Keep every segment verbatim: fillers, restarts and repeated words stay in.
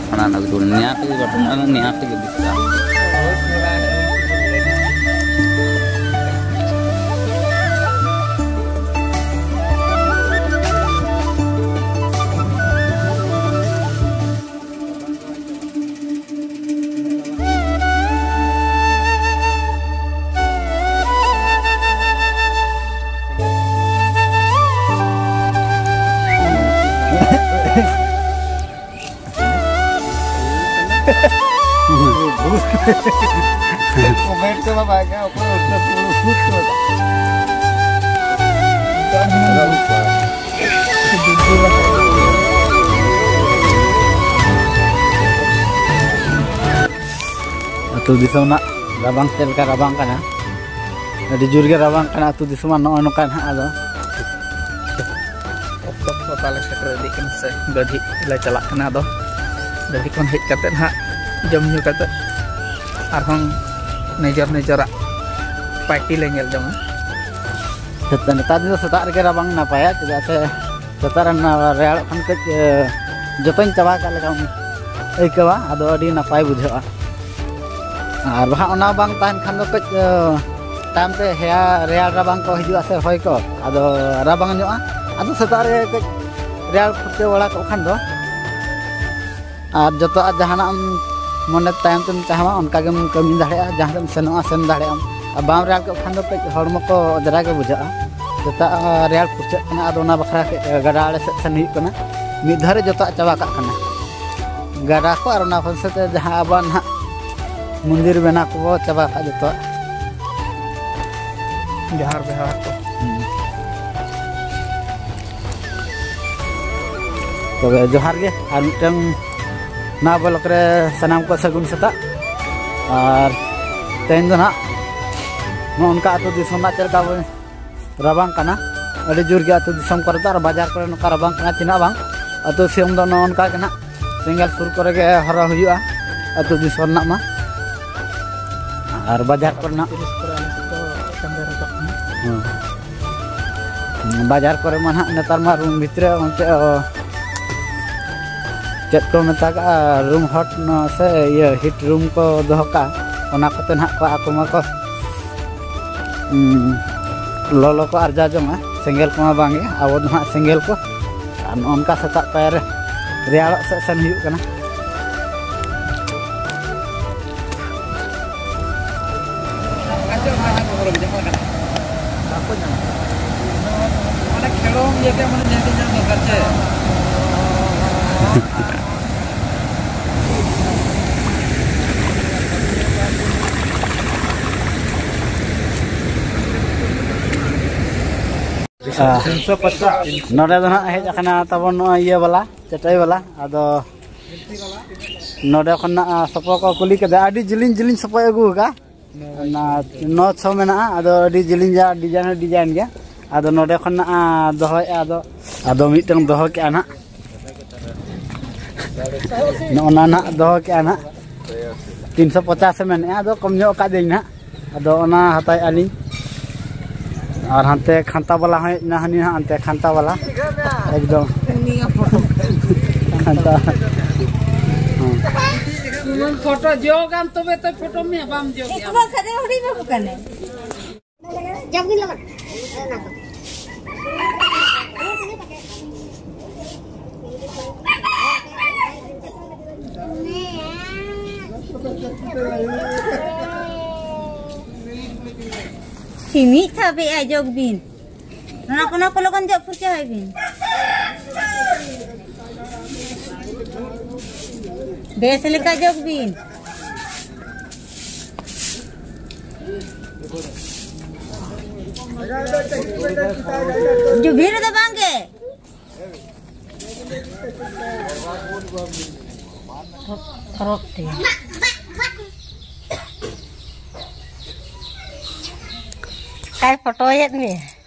ᱛᱷᱚᱲᱟ ᱱᱟᱜ ᱫᱩᱞ ᱱᱮᱭᱟ ᱛᱮᱜᱮ ᱵᱟᱴᱷᱚᱱ ᱟᱨ ᱱᱮᱭᱟ ᱛᱮᱜᱮ ᱵᱤᱥᱨᱟ᱾ Comment ko ba baga ako? ᱟᱹᱛᱩ ᱫᱤᱥᱚᱢ ᱨᱮᱱᱟᱜ ᱨᱟᱵᱟᱝ ᱪᱮᱫ ᱞᱮᱠᱟ ᱨᱟᱵᱟᱝ ᱠᱟᱱᱟ? ᱟᱹᱰᱤ ᱡᱳᱨ ᱜᱮ ᱨᱟᱵᱟᱝ ᱠᱟᱱᱟ ᱟᱹᱛᱩ ᱫᱤᱥᱚᱢ ᱢᱟ ᱱᱚᱜᱼᱚ ᱱᱚᱝᱠᱟ ᱱᱟᱦᱟᱜ᱾ ᱟᱫᱚ ᱚᱠᱛᱚ ᱠᱚ ᱛᱟᱞᱮ ᱥᱮᱴᱮᱨ ᱤᱫᱤᱜ ᱠᱟᱱᱟ ᱥᱮ ᱜᱟᱹᱰᱤ ᱞᱮ ᱪᱟᱞᱟᱜ ᱠᱟᱱᱟ᱾ ᱟᱫᱚ ᱜᱟᱹᱰᱤ ᱠᱷᱚᱱ ᱦᱮᱡ ᱠᱟᱛᱮ ᱱᱟᱦᱟᱜ ᱡᱚᱢ ᱧᱩ ᱠᱟᱛᱮ ᱟᱨᱦᱚᱸ ᱱᱤᱡᱮᱨ ᱱᱤᱡᱮᱨᱟᱜ ᱯᱟᱨᱴᱤ ᱞᱮ ᱧᱮᱞ ᱡᱚᱝᱟ᱾ ᱥᱮᱛᱟᱜ, ᱱᱮᱛᱟᱨ ᱫᱤᱱ ᱫᱚ ᱥᱮᱛᱟᱜ ᱨᱮᱜᱮ ᱨᱟᱵᱟᱝ ᱱᱟᱯᱟᱭᱟ, ᱪᱮᱫᱟᱜ ᱥᱮ ᱥᱮᱛᱟᱜ ᱨᱮ ᱱᱟ-, ᱨᱮᱭᱟᱲᱚᱜ ᱠᱷᱟᱱ ᱠᱟᱹᱡ, ᱮ, ᱡᱚᱛᱚᱧ ᱪᱟᱵᱟ ᱠᱟᱜ ᱞᱮᱠᱟᱢ ᱟᱹᱭᱠᱟᱹᱣᱟ, ᱟᱫᱚ ᱟᱹᱰᱤ ᱱᱟᱯᱟᱭ ᱵᱩᱡᱷᱟᱹᱜᱼᱟ᱾ ᱟᱨ ᱵᱟᱠᱷᱟᱱ ᱚᱱᱟ ᱵᱟᱝ ᱛᱟᱦᱮᱱ ᱠᱷᱟᱱ ᱫᱚ ᱠᱟᱹᱡ, ᱮ, ᱛᱟᱭᱚᱢ ᱛᱮ ᱦᱮᱭᱟ-, ᱨᱮᱭᱟᱲ ᱨᱟᱵᱟᱝ ᱠᱚ ᱦᱤᱡᱩᱜᱼᱟ ᱥᱮ ᱦᱚᱭ ᱠᱚ, ᱟᱫᱚ ᱨᱟᱵᱟᱝ ᱧᱚᱜᱼᱟ᱾ ᱟᱫᱚ ᱥᱮᱛᱟᱜ ᱨᱮ ᱠᱟᱹᱡ ᱨᱮᱭᱟᱲ ᱯᱷᱩᱨᱪᱟᱹ ᱵᱟᱲᱟ ᱠᱚᱜ ᱠᱷᱟᱱ ᱫᱚ ᱟᱨ ᱡᱚᱛᱚᱣᱟᱜ ᱡᱟᱦᱟᱱᱟᱜ ᱮᱢ ᱢᱚᱱᱮ ᱛᱟᱭᱚᱢ ᱛᱮᱢ ᱪᱟᱦᱟᱣᱟ, ᱚᱱᱠᱟ ᱜᱮᱢ ᱠᱟᱹᱢᱤ ᱫᱟᱲᱮᱭᱟᱜᱼᱟ᱾ ᱡᱟᱦᱟᱸ ᱥᱮᱫ ᱮᱢ ᱥᱮᱱᱚᱜᱼᱟ, ᱥᱮᱱ ᱫᱟᱲᱮᱭᱟᱜ ᱟᱢ᱾ ᱟᱨ ᱵᱟᱢ ᱨᱮᱭᱟᱲ ᱠᱚᱜ ᱠᱷᱟᱱ ᱫᱚ ᱠᱟᱹᱡ ᱦᱚᱲᱢᱚ ᱠᱚ ᱚᱡᱽᱨᱟ ᱜᱮ ᱵᱩᱡᱷᱟᱹᱜᱼᱟ᱾ ᱥᱮᱛᱟᱜ ᱨᱮᱭᱟᱲ ᱯᱷᱩᱨᱪᱟᱹᱜ ᱠᱟᱱᱟ, ᱟᱫᱚ ᱚᱱᱟ ᱵᱟᱠᱷᱨᱟ ᱠᱟᱹᱡ ᱜᱟᱰᱟ ᱟᱲᱮ ᱥᱮᱫ ᱥᱮᱱ ᱦᱩᱭᱩᱜ ᱠᱟᱱᱟ᱾ ᱢᱤᱫ ᱫᱷᱟᱣ ᱨᱮ ᱡᱚᱛᱚᱣᱟᱜ ᱪᱟᱵᱟ ᱠᱟᱜ ᱠᱟᱱᱟ, ᱜᱟᱰᱟ ᱠᱚ ᱟᱨ ᱚᱱᱟ ᱠᱷᱚᱱ ᱥᱮᱫ ᱛᱮ ᱡᱟᱦᱟᱸ ᱟᱵᱚᱣᱟᱜ ᱱᱟᱦᱟᱜ ᱢᱚᱱᱫᱤᱨ ᱵᱮᱱᱟᱣ ᱠᱚᱵᱚ ᱪᱟᱵᱟ ᱠᱟᱜᱼᱟ ᱡᱚᱛᱚᱣᱟᱜ᱾ ᱡᱟᱦᱟᱸ ᱵᱮᱣᱦᱟᱨ ᱠᱚ᱾ ᱦᱩᱸ᱾ ᱛᱚᱵᱮ ᱡᱚᱦᱟᱨ ᱜᱮ, ᱟᱨ ᱢᱤᱫᱴᱟᱝ ᱱᱟᱣᱟ vlog ᱨᱮ ᱥᱟᱱᱟᱢ ᱠᱚ ᱥᱟᱹᱜᱩᱱ ᱥᱮᱛᱟᱜ᱾ ᱟᱨ ᱛᱮᱦᱮᱧ ᱫᱚ ᱱᱟᱦᱟᱜ ᱱᱚᱜᱼᱚ ᱱᱚᱝᱠᱟ ᱟᱹᱛᱩ ᱫᱤᱥᱚᱢ ᱨᱮᱱᱟᱜ ᱪᱮᱫ ᱞᱮᱠᱟ ᱵᱚᱱ ᱨᱟᱵᱟᱝ ᱠᱟᱱᱟ, ᱟᱹᱰᱤ ᱡᱳᱨ ᱜᱮ ᱟᱹᱛᱩ ᱫᱤᱥᱚᱢ ᱠᱚᱨᱮ ᱫᱚ, ᱟᱨ ᱵᱟᱡᱟᱨ ᱠᱚᱨᱮ ᱱᱚᱝᱠᱟ ᱨᱟᱵᱟᱝ ᱠᱟᱱᱟ, ᱪᱮᱫᱟᱜ ᱵᱟᱝ? ᱟᱹᱛᱩ ᱫᱤᱥᱚᱢ ᱫᱚ ᱱᱚᱜᱼᱚ ᱱᱚᱝᱠᱟ ᱜᱮ ᱱᱟᱦᱟᱜ ᱥᱮᱸᱜᱮᱞ ᱥᱩᱨ ᱠᱚᱨᱮ ᱜᱮ ᱦᱚᱨᱚ ᱦᱩᱭᱩᱜᱼᱟ ᱟᱹᱛᱩ ᱫᱤᱥᱚᱢ ᱨᱮᱱᱟᱜ ᱢᱟ᱾ ᱟᱨ ᱵᱟᱡᱟᱨ ᱠᱚᱨᱮᱱᱟᱜ ᱛᱤᱨᱤᱥ ᱠᱚᱨᱮ ᱟᱞᱮ ᱥᱮᱫ ᱫᱚ ᱪᱟᱸᱫᱳ ᱨᱟᱠᱟᱵ ᱠᱟᱱᱟ᱾ ᱦᱮᱸ᱾ ᱵᱟᱡᱟᱨ ᱠᱚᱨᱮ ᱢᱟ ᱱᱟᱦᱟᱜ ᱱᱮᱛᱟᱨ ᱢᱟ ᱨᱩᱢ ᱵᱷᱤᱛᱨᱤ ᱨᱮ ᱚᱱᱛᱮ, ᱚ, ᱪᱮᱫ ᱠᱚ ᱢᱮᱛᱟᱜᱟᱜᱼᱟ, ᱨᱩᱢ ᱦᱚᱴ ᱱᱚ ᱥᱮ ᱤᱭᱟᱹ ᱦᱤᱴ ᱨᱩᱢ ᱠᱚ ᱫᱚᱦᱚ ᱠᱟᱜᱼᱟ, ᱚᱱᱟ ᱠᱚᱛᱮ ᱱᱟᱦᱟᱜ ᱠᱚ ᱟᱠᱚ ᱢᱟᱠᱚ, ᱩᱸ, ᱞᱚᱞᱚ ᱠᱚ ᱟᱨᱡᱟᱣ ᱡᱚᱝᱟ᱾ ᱥᱮᱸᱜᱮᱞ ᱠᱚᱢᱟ ᱵᱟᱝᱜᱮ, ᱟᱵᱚ ᱫᱚ ᱱᱟᱦᱟᱜ ᱥᱮᱸᱜᱮᱞ ᱠᱚ᱾ ᱟᱨ ᱱᱚᱜᱼᱚ ᱱᱚᱝᱠᱟ ᱥᱮᱛᱟᱜ ᱯᱟᱭᱟᱨ ᱨᱮ ᱨᱮᱭᱟᱲᱚᱜ ᱥᱮᱫ ᱥᱮᱱ ᱦᱩᱭᱩᱜ ᱠᱟᱱᱟ᱾ ᱢᱟᱱᱮ ᱠᱷᱮᱞᱳᱰ ᱤᱭᱟᱹ ᱜᱮ ᱢᱟᱱᱮ ᱧᱮᱞ ᱧᱟᱢ ᱫᱚᱨᱠᱟᱨ ᱪᱮ? ᱱᱚᱰᱮ ᱫᱚ ᱱᱟᱦᱟᱜ ᱦᱮᱡ ᱟᱠᱟᱱᱟ ᱛᱟᱵᱚᱱ ᱱᱚᱜᱼᱚᱭ ᱤᱭᱟᱹ ᱵᱟᱞᱟ, ᱪᱟᱹᱴᱟᱹᱭ ᱵᱟᱞᱟ᱾ ᱟᱫᱚ ᱱᱚᱰᱮ ᱠᱷᱚᱱᱟᱜ ᱥᱚᱯᱚ ᱠᱚ ᱠᱩᱞᱤ ᱠᱮᱫᱟ, ᱟᱹᱰᱤ ᱡᱤᱞᱤᱧ ᱡᱤᱞᱤᱧ ᱥᱚᱯᱚᱭ ᱟᱹᱜᱩ ᱟᱠᱟᱫᱼᱟ᱾ ᱚᱱᱟ ᱱᱚ ᱪᱷᱚ ᱢᱮᱱᱟᱜᱼᱟ, ᱟᱫᱚ ᱟᱹᱰᱤ ᱡᱤᱞᱤᱧ ᱜᱮᱭᱟ, ᱰᱤᱡᱟᱭᱤᱱ ᱦᱚᱸ ᱰᱤᱡᱟᱭᱤᱱ ᱜᱮᱭᱟ᱾ ᱟᱫᱚ ᱱᱚᱰᱮ ᱠᱷᱚᱱᱟᱜ ᱫᱚᱦᱚᱭᱮᱫᱼᱟ, ᱟᱫᱚ, ᱟᱫᱚ ᱢᱤᱫᱴᱟᱝ ᱫᱚᱦᱚ ᱠᱮᱜᱼᱟ ᱱᱟᱦᱟᱜ, ᱱᱚᱜᱼᱚ ᱱᱟ ᱱᱟᱦᱟᱜ ᱫᱚᱦᱚ ᱠᱮᱜᱼᱟ ᱱᱟᱦᱟᱜ, ᱛᱤᱱᱥᱚ ᱯᱚᱪᱟᱥ ᱮ ᱢᱮᱱᱮᱫᱼᱟ, ᱟᱫᱚ ᱠᱚᱢ ᱧᱚᱜ ᱟᱠᱟᱫ ᱫᱟᱹᱧ ᱱᱟᱦᱟᱜ, ᱟᱫᱚ ᱚᱱᱟ ᱦᱟᱛᱟᱣᱮᱫᱼᱟ ᱞᱤᱧ᱾ ᱟᱨ ᱦᱟᱱᱛᱮ ᱠᱷᱟᱱᱛᱟ ᱵᱟᱞᱟ ᱦᱚᱸ ᱦᱮᱡ ᱮᱱᱟ, ᱦᱟᱹᱱᱤ ᱦᱟᱸᱜ ᱦᱟᱱᱛᱮ ᱠᱷᱟᱱᱛᱟ ᱵᱟᱞᱟ᱾ ᱮᱠᱫᱚᱢ᱾ ᱩᱱᱤᱭᱟᱜ ᱯᱷᱳᱴᱳ᱾ ᱠᱷᱟᱱᱛᱟ᱾ ᱦᱮᱸ᱾ ᱯᱷᱳᱴᱳ ᱡᱚᱜᱟᱢ ᱛᱚᱵᱮ ᱛᱚ ᱯᱷᱳᱴᱳ ᱢᱮ, ᱵᱟᱢ ᱡᱚᱜᱟ᱾ ᱡᱚᱜᱽ ᱜᱤᱧ ᱞᱚᱜᱚᱱ᱾ ᱪᱤᱢᱤᱡ ᱛᱷᱟᱵᱮᱜᱼᱟ, ᱡᱚᱜᱽ ᱵᱤᱱ᱾ ᱚᱱᱟ, ᱚᱱᱟ ᱠᱚ ᱞᱚᱜᱚᱱ ᱡᱚᱜ ᱯᱷᱩᱨᱪᱟᱹ ᱦᱩᱭ ᱵᱤᱱ᱾ ᱵᱮᱥ ᱞᱮᱠᱟ ᱡᱚᱜᱽ ᱵᱤᱱ᱾ ᱡᱩᱵᱷᱤ ᱨᱮᱫᱚ ᱵᱟᱝ ᱜᱮ᱾ ᱨᱚᱜ ᱛᱮ᱾ ᱚᱠᱟᱭ ᱯᱷᱳᱴᱳᱭᱮᱫ ᱢᱮᱭᱟ?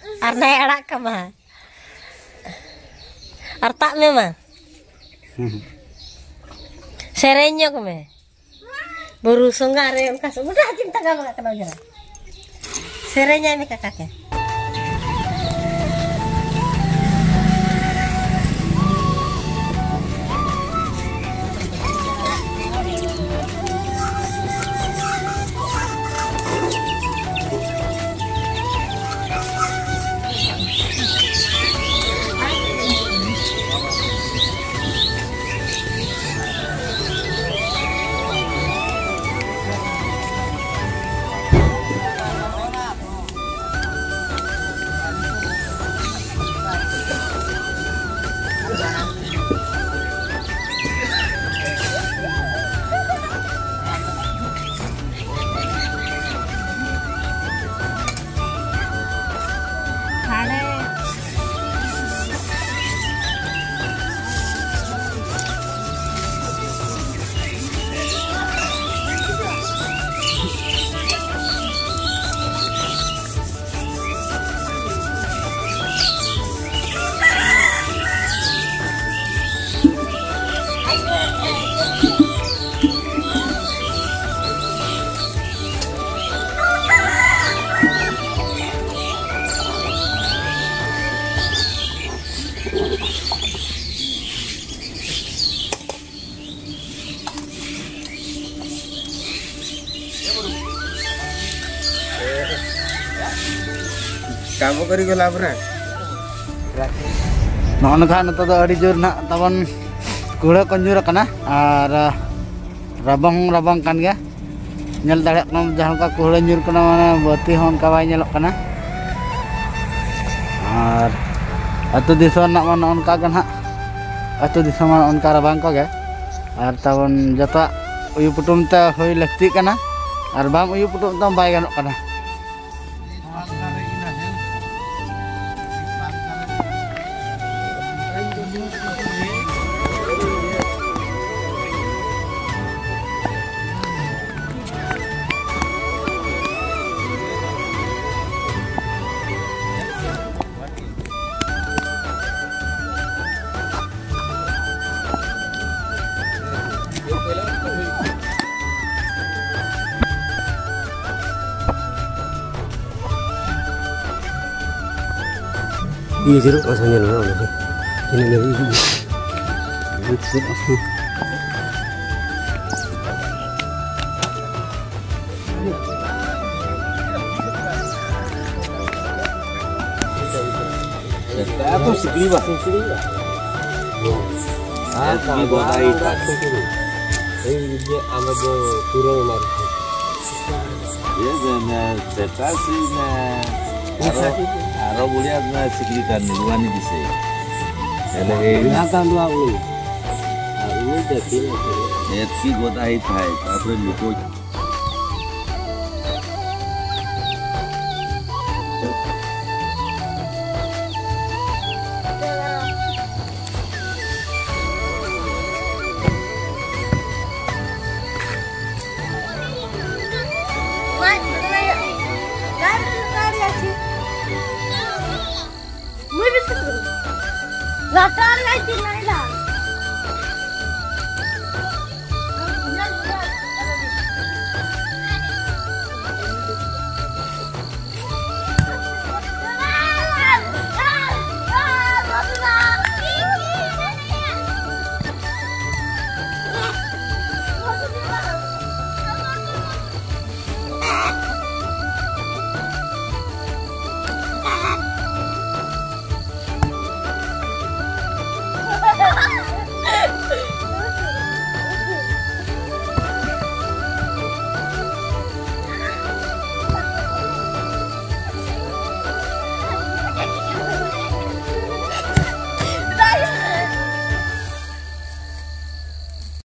ᱟᱨ ᱱᱟᱭ ᱟᱲᱟᱜ ᱠᱟᱢᱟ᱾ ᱟᱨ ᱛᱟᱜ ᱢᱮ ᱢᱟ᱾ ᱥᱮᱨᱮᱧ ᱧᱚᱜ ᱢᱮ᱾ ᱵᱩᱨᱩ ᱥᱚᱸᱜᱟ ᱨᱮ ᱚᱱᱠᱟ ᱥᱚᱸᱜᱟ ᱪᱤᱱᱛᱟ ᱜᱟᱵᱟ ᱠᱟᱱᱟ ᱡᱟᱦᱟᱸ᱾ ᱥᱮᱨᱮᱧᱟᱭ ᱢᱮ ᱠᱟᱠᱟ ᱠᱮ᱾ ᱟᱵᱚ ᱠᱟᱹᱨᱤ ᱜᱚᱞᱟ ᱟᱵᱚ ᱨᱮ᱾ ᱱᱚᱜᱼᱚ ᱱᱚᱝᱠᱟ ᱱᱤᱛᱚᱜ ᱫᱚ ᱟᱹᱰᱤ ᱡᱳᱨ ᱱᱟᱦᱟᱜ ᱛᱟᱵᱚᱱ ᱠᱩᱦᱲᱟᱹ ᱠᱚ ᱧᱩᱨ ᱟᱠᱟᱱᱟ ᱟᱨ ᱨᱟᱵᱟᱝ ᱦᱚᱸ ᱨᱟᱵᱟᱝ ᱠᱟᱱ ᱜᱮᱭᱟ᱾ ᱧᱮᱞ ᱫᱟᱲᱮᱭᱟᱜ ᱠᱟᱱᱟᱢ ᱡᱟᱦᱟᱸ ᱞᱮᱠᱟ ᱠᱩᱦᱲᱟᱹ ᱧᱩᱨ ᱠᱟᱱᱟ, ᱢᱟᱱᱮ ᱵᱟᱹᱛᱤ ᱦᱚᱸ ᱚᱱᱠᱟ ᱵᱟᱭ ᱧᱮᱞᱚᱜ ᱠᱟᱱᱟ᱾ ᱟᱨ ᱟᱹᱛᱩ ᱫᱤᱥᱚᱢ ᱨᱮᱱᱟᱜ ᱢᱟ ᱱᱚᱜᱼᱚ ᱱᱚᱝᱠᱟ ᱜᱮ ᱱᱟᱦᱟᱜ, ᱟᱹᱛᱩ ᱫᱤᱥᱚᱢ ᱢᱟ ᱱᱚᱜᱼᱚ ᱱᱚᱝᱠᱟ ᱨᱟᱵᱟᱝ ᱠᱚᱜᱮ᱾ ᱟᱨ ᱛᱟᱵᱚᱱ ᱡᱚᱛᱚᱣᱟᱜ ᱩᱭᱩ ᱯᱚᱴᱚᱢ ᱛᱮ ᱦᱩᱭ ᱞᱟᱹᱠᱛᱤᱜ ᱠᱟᱱᱟ, ᱟᱨ ᱵᱟᱢ ᱩᱭᱩ ᱯᱚᱴᱚᱢ ᱛᱮ ᱵᱟᱭ ᱜᱟᱱᱚᱜ ᱠᱟᱱᱟ᱾ ᱤᱭᱟᱹ ᱡᱮᱨᱚᱜ ᱠᱟᱱᱟ ᱥᱮ ᱧᱮᱞ ᱢᱮ ᱚᱸᱰᱮ ᱫᱚ᱾ ᱛᱤᱱᱟᱹᱜ ᱜᱟᱱ ᱤᱭᱟᱹ ᱡᱮᱨᱚᱜ ᱠᱟᱱᱟ᱾ ᱥᱮᱛᱟ ᱫᱚ ᱥᱤᱠᱲᱤ ᱵᱟ᱾ ᱥᱤᱠᱲᱤ ᱵᱟ᱾ ᱥᱤᱠᱲᱤ ᱵᱟ᱾ ᱥᱤᱠᱲᱤ᱾ ᱮᱭ ᱡᱮ ᱟᱢ ᱫᱚ ᱯᱩᱨᱟᱹ ᱢᱟᱨ᱾ ᱤᱭᱟᱹ ᱥᱮ ᱥᱮᱛᱟ ᱥᱤ ᱢᱮ᱾ ᱟᱨᱚ, ᱟᱨᱚ ᱵᱩᱲᱤᱭᱟ ᱢᱮ ᱥᱤᱠᱲᱤ ᱠᱟᱱ ᱱᱤᱞᱣᱟᱱᱤ ᱫᱤᱥᱟᱹᱭ᱾ ᱛᱟᱦᱞᱮ ᱮᱭ ᱱᱟ ᱠᱟᱱ ᱫᱚ ᱩᱱᱤ᱾ ᱟᱨ ᱩᱱᱤ ᱫᱚ ᱛᱤᱱᱟᱹᱜ ᱠᱚ ᱮᱛᱠᱤ ᱜᱚᱫᱟᱭ ᱛᱟᱦᱮᱸ, ᱛᱟᱨᱯᱚᱨᱮ ᱞᱩᱠᱚ᱾ Latar gai tin nai la.